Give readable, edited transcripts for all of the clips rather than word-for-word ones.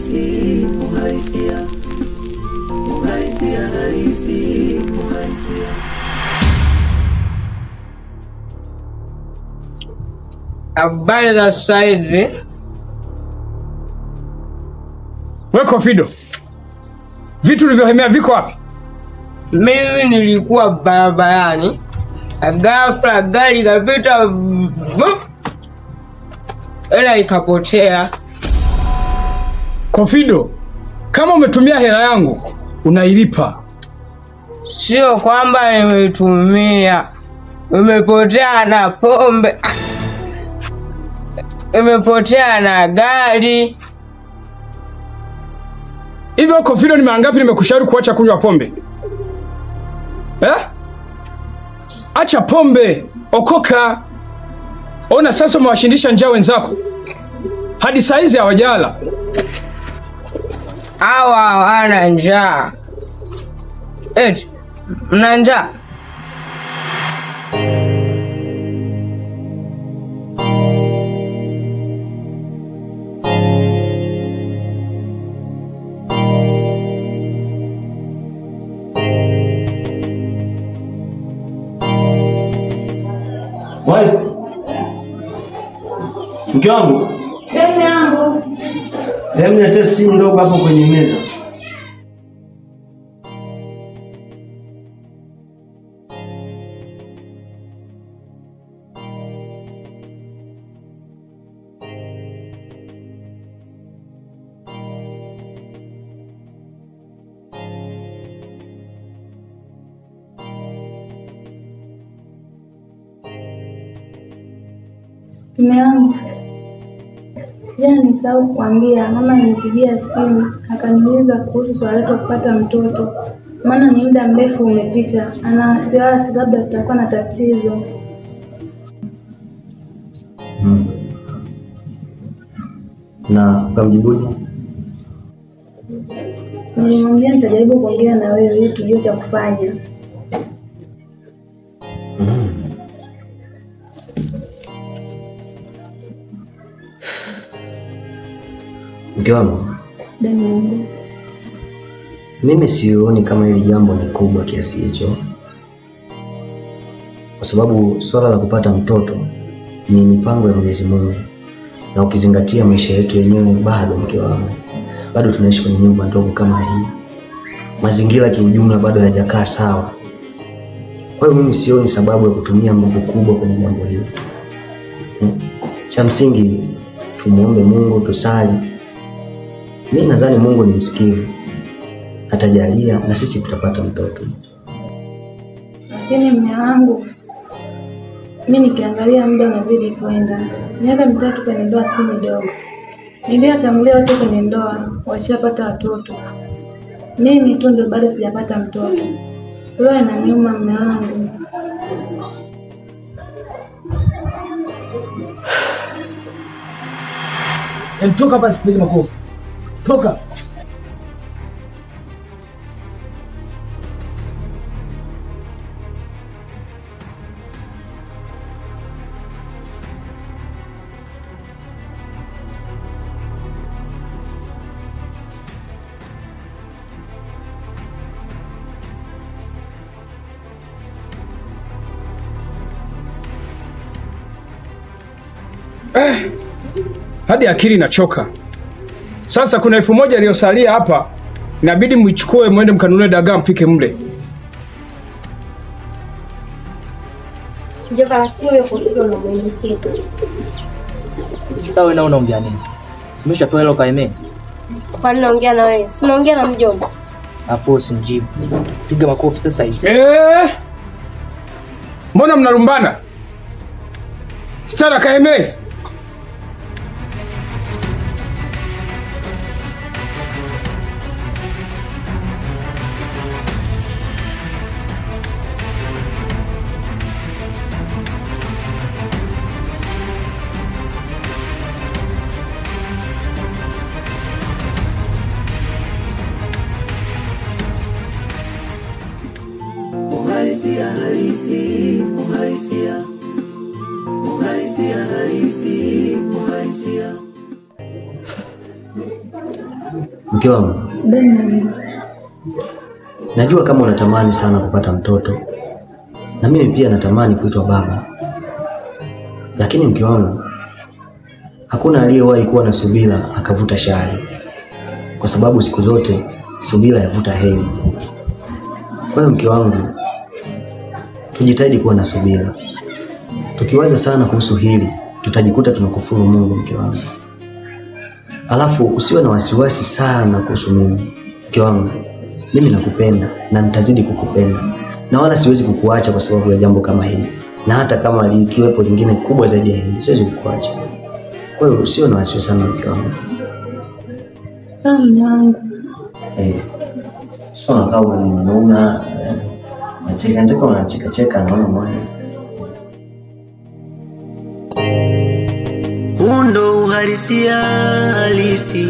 halisi, uhalisia. Uhalisia halisi, uhalisia. Habari za saizi. Wewe Kofido, vitu ulivyohemea viko wapi? Mimi nilikuwa barabarani, ghafla gari ikapita, ila ikapotea. Kofido, kama umetumia hela yangu unailipa. Sio kwamba nimetumia, imepotea na pombe, imepotea na gari. Hivyo Kofido, ni mara ngapi nimekushauri kuacha kunywa pombe? Eh? Acha pombe, okoka. Ona sasa umewashindisha njaa wenzako. Hadi saizi hawajala. Hawa hawana njaa. Eti, mna njaa? Wife, mke wangu. Mume wangu. Hebu niletee simu ndogo hapo kwenye meza. Mume wangu, jana nisahau kuambia, mama alinipigia simu akaniuliza kuhusu swala letu kupata mtoto, maana ni muda mrefu umepita, ana wasiwasi labda tutakuwa na tatizo. Na ukamjibuje? Nilimwambia nitajaribu kuongea na wewe ili tujue cha kufanya. Mke wangu, mimi sioni kama hili jambo ni kubwa kiasi hicho, kwa sababu swala la kupata mtoto ni mipango ya Mwenyezi Mungu, na ukizingatia maisha yetu yenyewe bado, mke wangu, bado tunaishi kwenye nyumba ndogo kama hii, mazingira kiujumla bado hayajakaa sawa. Kwa hiyo mimi sioni sababu ya kutumia nguvu kubwa kwenye jambo hili. Cha msingi tumuombe Mungu, tusali. Mimi nadhani Mungu ni msikivu, atajalia na sisi tutapata mtoto. Lakini mume wangu, mimi nikiangalia muda unazidi kwenda. Miaka 3 kwenye ndoa si midogo. Niliyotangulia wote kwenye ndoa washapata watoto. Mimi tu ndo bado sijapata mtoto. Roho inaniuma mume wangu. Toka hapa, sipigi makofi. Toka. Hadi akili inachoka. Sasa kuna 1000 iliyosalia hapa, inabidi muichukue muende mkanunue dagaa mpike mle. Mjomba, lakini wewe Kofido unamuelekeza. Sasa wewe na unaongea nini? Umeshapewa hilo kaeme? Kwa nini naongea na wewe? Si naongea na mjomba. Afu usinijibu. Piga makofi sasa hivi. Mbona mnarumbana? Stara kaeme. Uhalisia halisi, uhalisia. Uhalisia halisi, uhalisia. Mke wangu, najua kama unatamani sana kupata mtoto, na mimi pia natamani kuitwa baba. Lakini mke wangu, hakuna aliyewahi kuwa na subira akavuta shari, kwa sababu siku zote subira yavuta heri. Kwa hiyo mke wangu, tujitahidi kuwa na subira. Tukiwaza sana kuhusu hili, tutajikuta tunakufuru Mungu mke wangu. Alafu usiwe na wasiwasi sana kuhusu mimi. Mke wangu, mimi nakupenda na nitazidi kukupenda, na wala siwezi kukuacha kwa sababu ya jambo kama hili. Na hata kama likiwepo lingine kubwa zaidi ya hili, siwezi kukuacha. Kwa hiyo usiwe na wasiwasi sana mke wangu. Sawa mume wangu. Sio unakaa unanuna, unacheka ndiko unacheka cheka, naona mwana. Huu ndo uhalisia halisi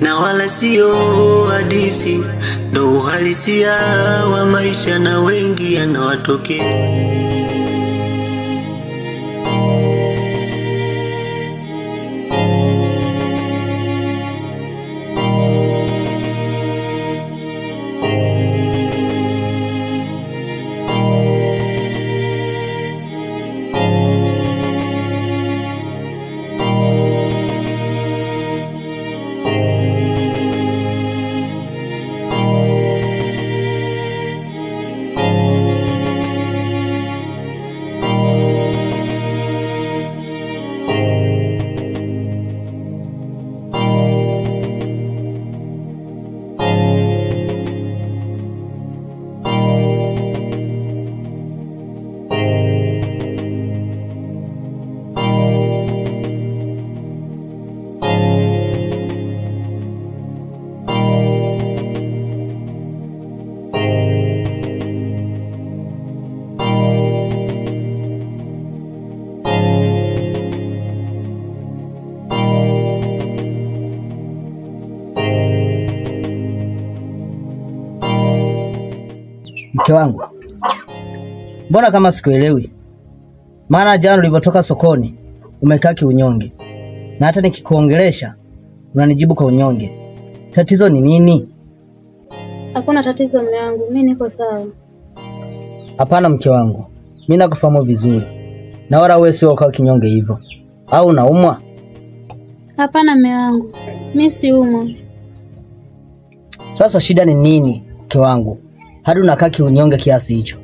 na wala sio hadisi, ndo uhalisia wa maisha na wengi yanawatokea. Mke wangu, mbona kama sikuelewi? Maana jana ulipotoka sokoni umekaa kiunyonge, na hata nikikuongelesha unanijibu kwa unyonge. Tatizo ni nini? Hakuna tatizo mume wangu, mimi niko sawa. Hapana mke wangu, mimi nakufahamu vizuri, na wala wewe sio kwa kinyonge hivyo. Au unaumwa? Hapana mume wangu, mimi siumwa. Sasa shida ni nini mke wangu, hadi unakaa kiunyonge kiasi hicho?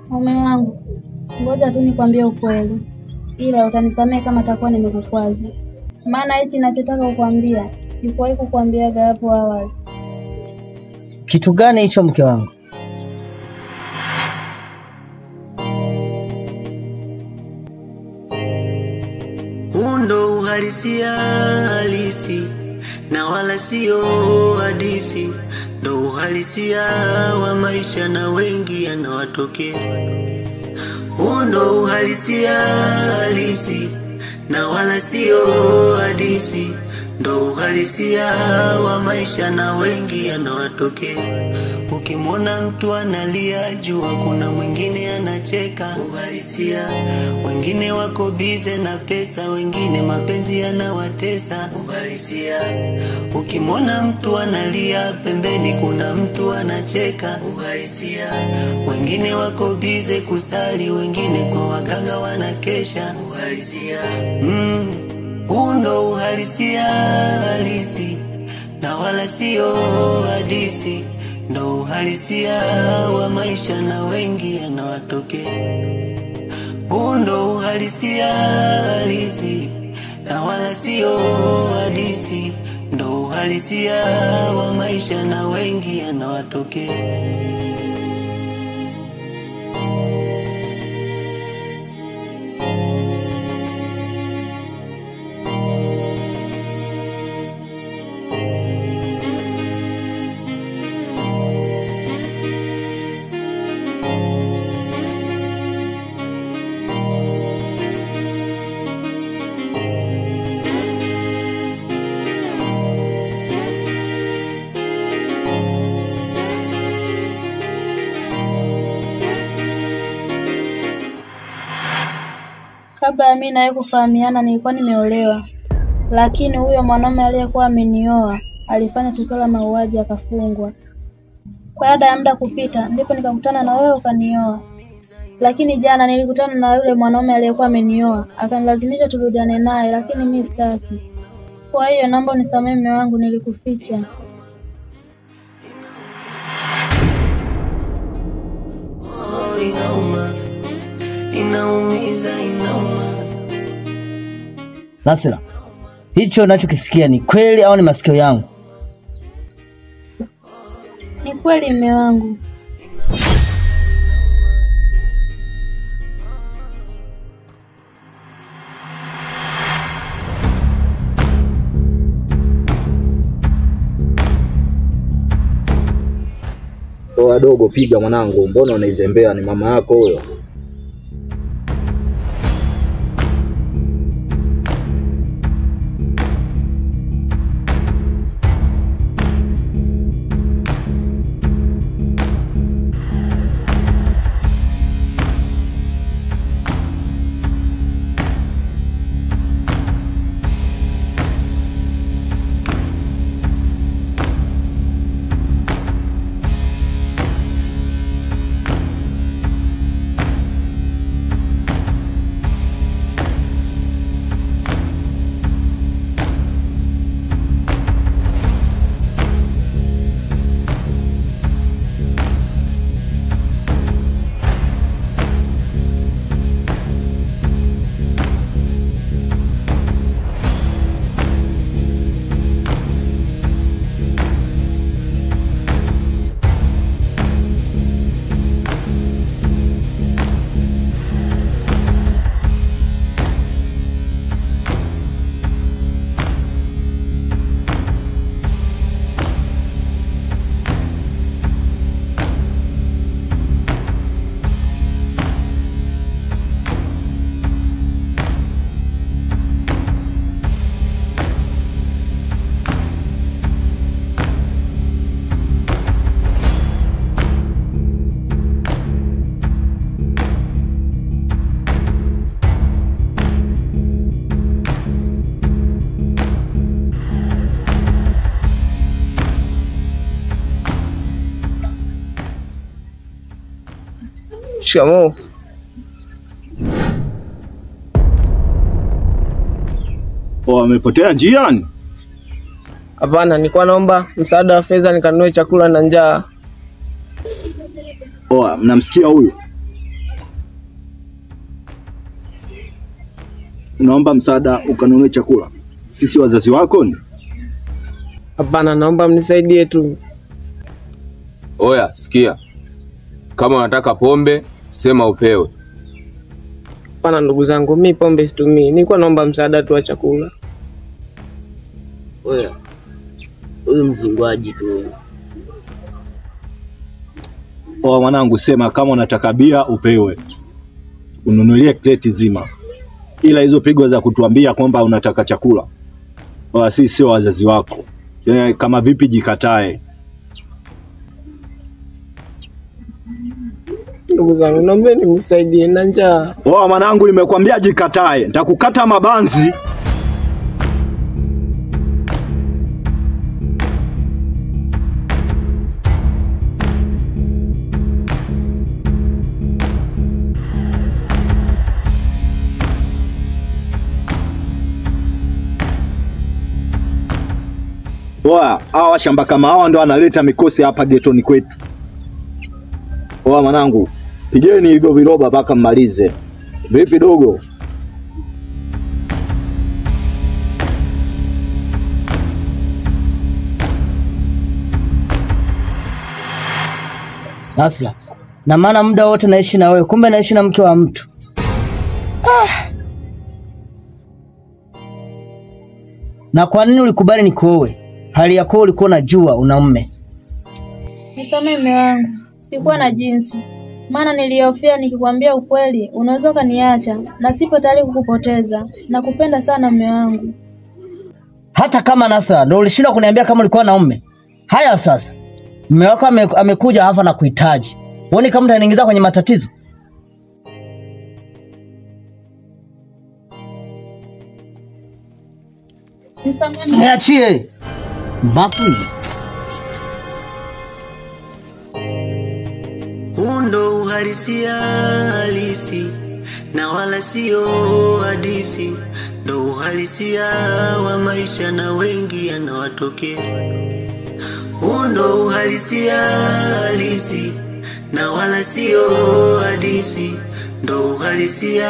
Mume wangu, ngoja tu nikwambie ukweli, ila utanisamehe kama takuwa nimekukwaza. Maana hichi ninachotaka kukwambia sikuwahi kukwambiaga hapo awali. Kitu gani hicho mke wangu? Huu ndo uhalisia halisi na wala sio hadisi, ndo uhalisia wa maisha na wengi yanawatokea. Huu ndo uhalisia halisi na wala sio hadisi, ndo uhalisia wa maisha na wengi yanawatokea. Ukimwona mtu analia, jua kuna mwingine anacheka. Uhalisia, wengine wako bize na pesa, wengine mapenzi yanawatesa. Uhalisia, ukimwona mtu analia, pembeni kuna mtu anacheka. Uhalisia, wengine wako bize kusali, wengine kwa waganga wanakesha. Uhalisia, huu ndo uhalisia halisi na wala sio hadisi, ndo uhalisia wa maisha na wengi yanawatokea. Huu ndo uhalisia halisi na wala sio hadisi, ndo uhalisia wa maisha na wengi yanawatokea. Kabla ya mimi na wewe kufahamiana nilikuwa nimeolewa, Lakini huyo mwanaume aliyekuwa amenioa alifanya tukio la mauaji akafungwa. Baada ya muda kupita ndipo nikakutana na wewe ukanioa. Lakini jana nilikutana na yule mwanaume aliyekuwa amenioa, akanilazimisha turudiane naye, lakini mimi sitaki. Kwa hiyo naomba unisamehe mume wangu, nilikuficha. Inauma, inaumiza, inauma. Nasra, hicho ninachokisikia ni kweli au ni masikio yangu? Ni kweli mume wangu. Wadogo, piga mwanangu, mbona unaizembea? Ni mama yako huyo. Shikamoo. Wamepotea njiani? Hapana, nilikuwa naomba msaada wa fedha nikanunue chakula na njaa. Oa, mnamsikia huyu? Naomba msaada ukanunue chakula. Sisi wazazi wako ni? Hapana, naomba mnisaidie tu. Oya, sikia. Kama unataka pombe, sema upewe. Hapana ndugu zangu, mimi pombe situmii. Nilikuwa naomba msaada tu wa chakula. Oya, huyu mzingwaji tu. Oa mwanangu, sema kama unataka bia upewe. Ununulie kreti zima. Ila hizo pigo za kutuambia kwamba unataka chakula, oa, sisi sio wazazi wako. Kama vipi jikatae. Ndugu zangu, naomba nisaidie na njaa. Oa mwanangu, nimekuambia jikatae. Nitakukata mabanzi. Oa, hawa shamba kama hawa ndo analeta mikosi hapa getoni kwetu. Oa mwanangu, pigeni hivyo viroba mpaka mmalize. Vipi dogo? Nasra, na maana muda wote naishi na wewe, kumbe naishi na mke wa mtu. Na kwa nini ulikubali nikuoe? Hali yako ulikuwa unajua una mume. Nisamehe mume wangu, sikuwa na jinsi. Maana nilihofia nikikwambia ukweli unaweza ukaniacha, na sipo tayari kukupoteza. Nakupenda sana mume wangu. Hata kama Nasra ndio ulishindwa kuniambia kama ulikuwa na mume. Haya sasa, mume wako amekuja hapa na kuhitaji. Uone kama utaniingiza kwenye matatizo. Nisamehe. Niachie. Mbafu. Huu ndo uhalisia halisi na wala sio hadisi, ndo uhalisia wa maisha na wengi yanawatokea. Huu ndo uhalisia halisi na wala sio hadisi, ndo uhalisia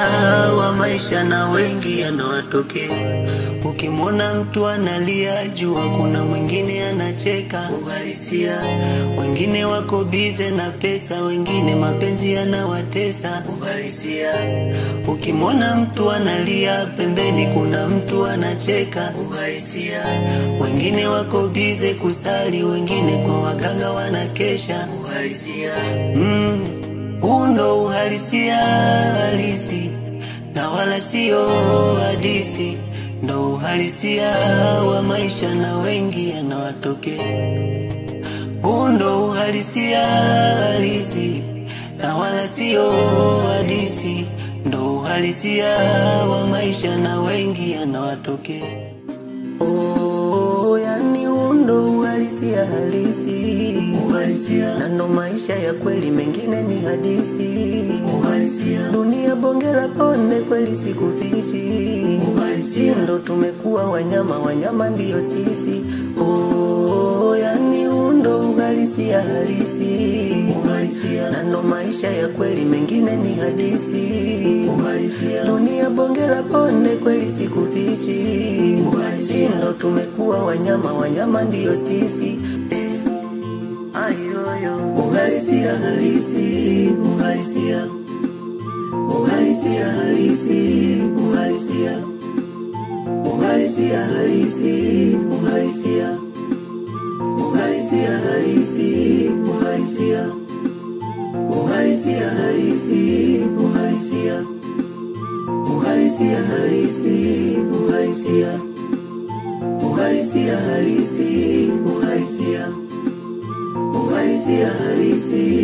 wa maisha na wengi yanawatokea. Ukimwona mtu analia, jua kuna mwingine anacheka. Uhalisia, wengine wako bize na pesa, wengine mapenzi yanawatesa. Uhalisia, ukimwona mtu analia, pembeni kuna mtu anacheka. Uhalisia, wengine wako bize kusali, wengine kwa waganga wanakesha. Uhalisia, huu ndo uhalisia halisi na wala sio hadisi, ndo uhalisia wa maisha na wengi yanawatokea. Huu ndo uhalisia halisi na wala sio hadisi, ndo uhalisia wa maisha na wengi yanawatokea. Oh, yani huu ndo uhalisia halisi, uhalisia, na ndo maisha ya kweli, mengine ni hadisi. Uhalisia, dunia bonge la ponde, kweli sikufichi. Uhalisia, ndo tumekuwa wanyama, wanyama ndiyo sisi. Oh, yani huu ndo uhalisia halisi, uhalisia, na ndo maisha ya kweli, mengine ni hadisi. Uhalisia, dunia bonge la ponde, kweli sikufichi. Uhalisia, ndo tumekuwa wanyama, wanyama ndiyo sisi. Ayoyo, uhalisia halisi, uhalisia, uhalisia halisi, uhalisia, uhalisia halisi, uhalisia, uhalisia halisi, uhalisia, uhalisia halisi, uhalisia, uhalisia halisi, uhalisia, uhalisia halisi, uhalisia, uhalisia halisi.